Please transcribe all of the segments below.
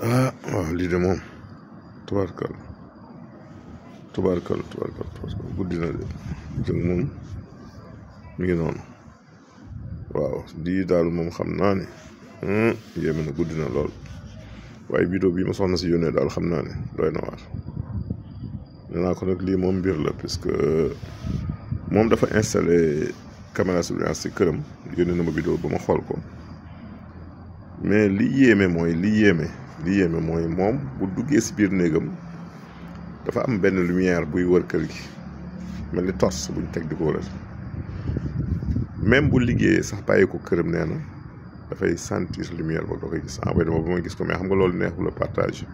waaw lii de moom tubaarkal guddi na de jëng moom mi ngi noonu waaw lii daal moom xam naa ne yéeme na guddi na lool waaye vidéo bi ma soxna si yónnee daal xam naa ne doy na waar nee naa ko nag lii moom mbir la puisque moom dafa installé caméra surveillance ci këram yónnee na ma vidéo ba ma xool ko mais li yéeme mooy moom bu duggee si biir néegam dafa am benn lumière buy wër kër gi mel ni torche buñ teg di ko wëral même bu liggéeyee sax bàyyi ko këram nee na dafay sentir lumière boobu da koy gis envoyé dama ba ma gis ko mais xam nga loolu neexul la partage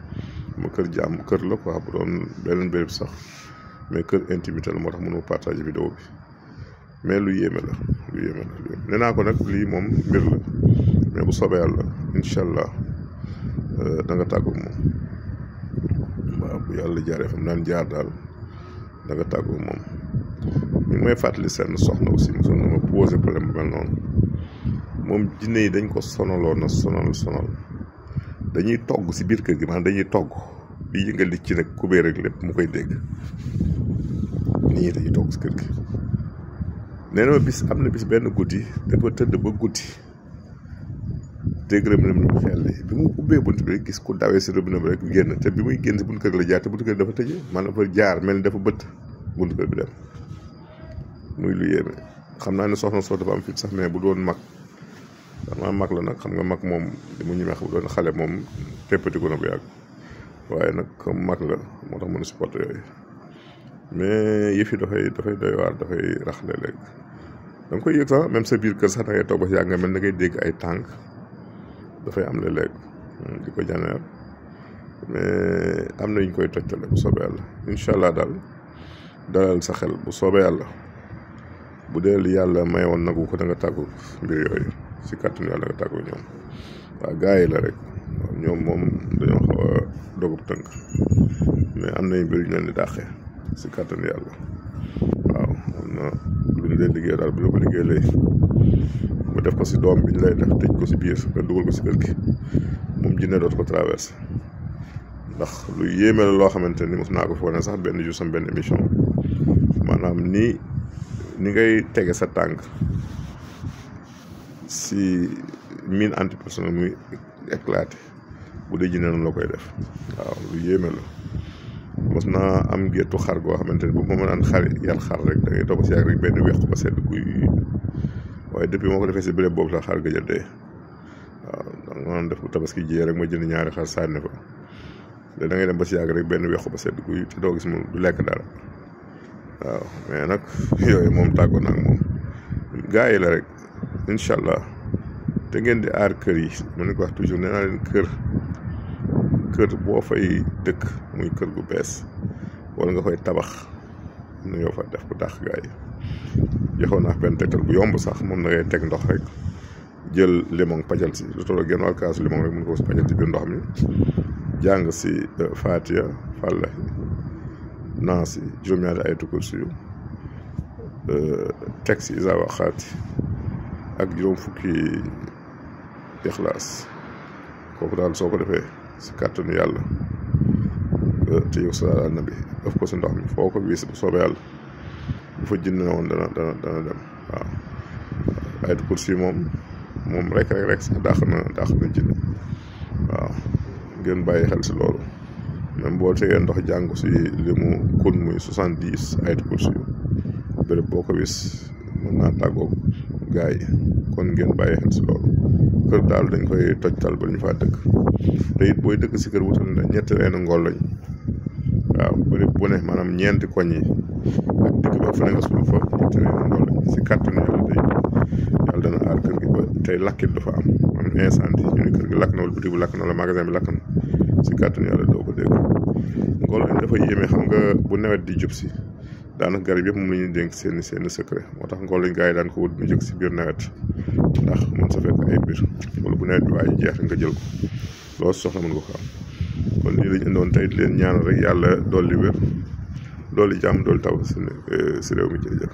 ma kër jàmm kër la quoi bu doon beneen béréb sax mais kër intimité la moo tax mënuma partage vidéo bi mais lu yéeme la nee naa ko nag lii moom mbir la mais bu soobee yàlla incha allah da nga tàggu moom waaw bu yàlla jaaree fa mu daan jaar daal da nga tàggu moom ñu ngi may fàttali seen soxna aussi mosoon na ma posé problème bu mel noonu moom jinne yi dañ ko sonaloon na sonal dañuy togg si biir kër gi maanaam dañuy togg di yëngal li ci nag kubéer rek lépp mu koy dégg nit ñi dañuy togg si kër gi nee na ma am na bis benn guddi dafa tëdd ba guddi dégg robinet bi mu xel bi mu ubbee bunt bi rek gis ku dawee si robinet bi rek génn te bi muy génn si buntu kër la jaar te buntu kër dafa tëje maanaam dafa jaar mel ni dafa bëtt buntu kër bi dem muy lu yéeme xam naa ne soxna soo dafa am fit sax mais bu doon mag dama mag la nag xam nga mag moom li mu ñemee bu doon xale moom teppatiku na bu yàgg waaye nag comme mag la moo tax mën a supporter yooyu mais yëf yi dafay doy waar dafay rax léeg-léeg da nga koy yëg sax même sa biir kër sax da ngay toog ba si yàgg nga mel da ngay dégg ay tànk dafay am léeg-léeg di ko janeer mais am na ñu koy tojtale bu soobee yàlla incha allah daal dalal sa xel bu soobee yàlla bu dee li yàlla mayoon nagu ko da nga tàggu mbir yooyu si kàttanu yàlla nga tàggu ñoom waaw gars yi la rek ñoom moom dañoo xaw a dogub tënk mais am nañ mbir yu ñu leen di dàqee si kàttanu yàlla waaw am na lu ñu leen liggéey daal bu la ko liggéeyee mu def ko si doom bi ñu lay def tëj ko si biir nga dugal ko si kër gi moom jinne dootu ko traversé ndax lu yéeme la loo xamante ni mos naa ko fi wane sax benn jour sam benn émission maanaam ni ngay tege sa tànk si mine antipersonnel muy éclaté bu dee jinne noonu la koy def waaw lu yéeme la mos naa am géttu xar goo xamante ni bu ma mënaan yar xar rek da ngay toog si yàgg rek benn weq ba sedd guy waaye depuis moo ko defee si béréb boobu la xar ga jëndee waaw da nga mën def bu tabaski jiyee rek ma jënd ñaari xar sànni fa da ngay dem ba si yàgg rek benn weq ba sedd guy te doo gis mu du lekk dara waaw mais nag yooyu moom tàggoo na ak moom gars yi la rek incha allah te ngeen di aar kër yi ma ne ko wax toujours nee naa leen kër boo fay dëkk muy kër gu bees wala nga koy tabax nu yoo fa def bu dàq gars yi joxoon naa benn tegtal bu yomb sax moom da ngay teg ndox rek jël limon pajal si lu toll genn wàll kaasu limon rek mën ko si pajal ci biir ndox mi jàng si Fatiha Fallahi Naasi juróom-ñaari ayatul kursi yu teg si Izaa Waqaati ak juróom fukki Ixlaas kooku daal soo ko defee si kàttanu yàlla te yow salaatu ala nabi def ko si ndox mi foo ko wiis bu soobee yàlla bu fa jinne woon dana dem waaw ayatul kursi moom rek sax dàq na jinne waaw ngeen bàyyi xel si loolu même boo tegee ndox jàng si li mu kun muy 70 ayatul kursi yu béréb boo ko wis mën naa tàggoog gars yi kon ngeen bàyyi xel si loolu kër daal dañ koy tojtal ba ñu faa dëkk te it booy dëkk si kër wutal na ñetti reenu ngol lañ waaw béréb bu ne maanaam ñeenti koñ yi ak digg ba fu ne nga suul fa ñetti reenu ngol lañ si kàttanu yàlla dana aar kër gi ba tey lakkit dafa am incendie ñu ne kër gi lakk na wala boutique bi lakk na wala magasin bi lakk na si kàttanu yàlla doo ko dégg ngol lañ dafa yéeme xam nga bu nawet di jub si daanaka garab yëpp moom la ñuy dénk seen secret moo tax ngol lañ gars yi daan ko wut mu jóg si biir nawet ndax mën sa fekk ay mbir wala bu nawet bi waaye jeex nga jël ko loolu soxla mën nga ko am kon lii lañ indoon tey di leen ñaanal rek yàlla dolli wér dolli jàmm dolli taw si réew mi jërëjëf